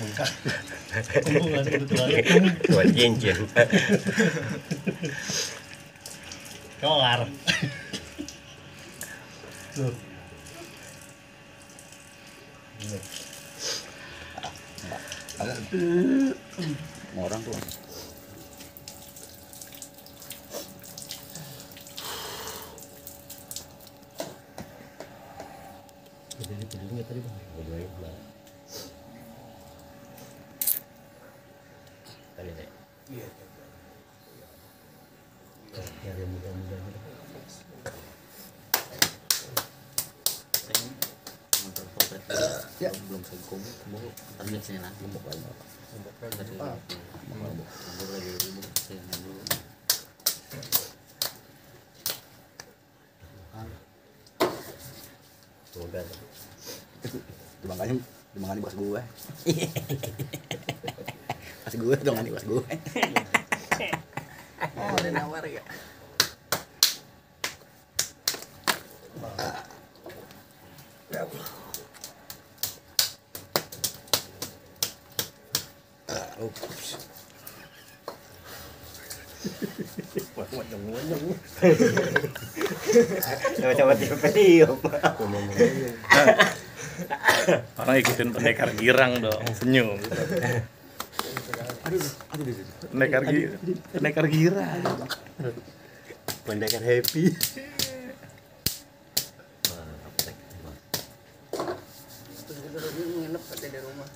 bengkak. Hubungan itu terlalu Buat cincin. kelar. Tuh. Orang tuh. Jadi pedulingnya tadi bang. Ngobrolin belah. Tadi deh. Iya. Ya dia mudah-mudah. Motor potret belum segom mau targetnya nanti mau lagi tadi mau lagi saya dulu Semoga. Dimangani bos gue. Pas gue dong bos gue. Oh, ada nawar ya. Coba-coba tiup. Orang ikutin pendekar girang dong, senyum. Pendekar girang. Pendekar happy. Nginep aja di rumah.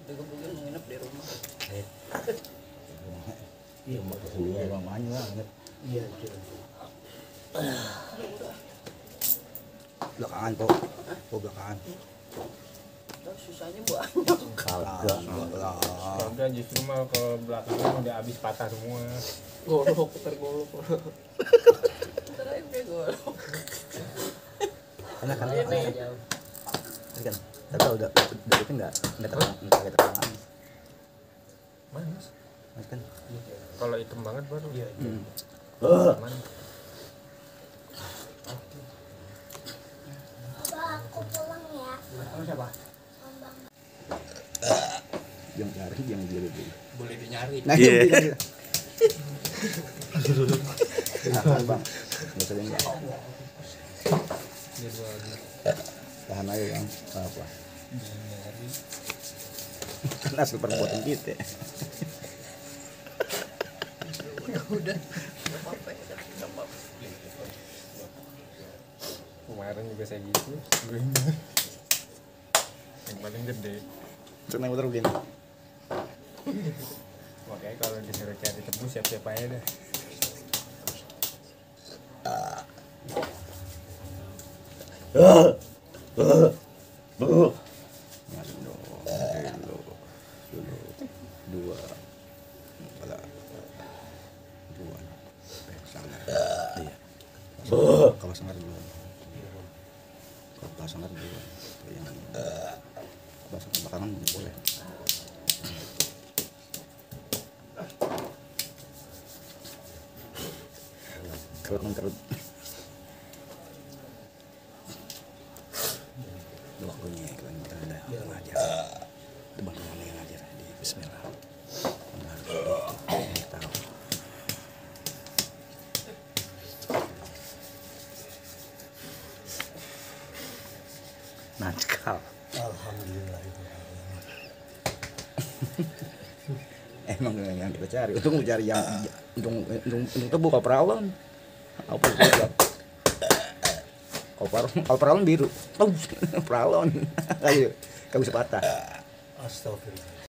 Mungkin nginep di rumah. Iya, mau kesini Rumahnya banget. Iya, Belakangan kok. Oh, belakangan. Susahnya banyak. Udah justru mah ke belakangnya udah habis patah semua. Golok, tergolok. Ntar aja kayak golok. Enak kan? Kan. Tapi udah itu enggak terang. Manis. Kan. Kalau hitam banget baru. Iya. Abah, aku pulang ya. Siapa? Yang cari yang jadi. Boleh dinyari. Nah, iya. Nah, Bang. Enggak usah enggak. Tahan aja Bang. Apa? Karena hasil perbuatan kita. Udah. Enggak apa-apa. Kemarin juga saya gitu. Yang paling gede. Senang betul begini. Makanya kalau disuruh cari tebus siap-siap aja deh. Dua. Kalau sangat dua. Kalau sangat dua. Yang bahasa belakangan boleh. Kerut. Waktunya iklan kita udah ngajar. Teman yang ngajar di Bismillah. Tahu. Naskal. Alhamdulillah itu. Emang yang kita cari. Untuk mencari yang untuk tebu kapralon. Apa itu? Kapralon biru. Tuh, kapralon. Ayo, kau bisa patah. Astagfirullah.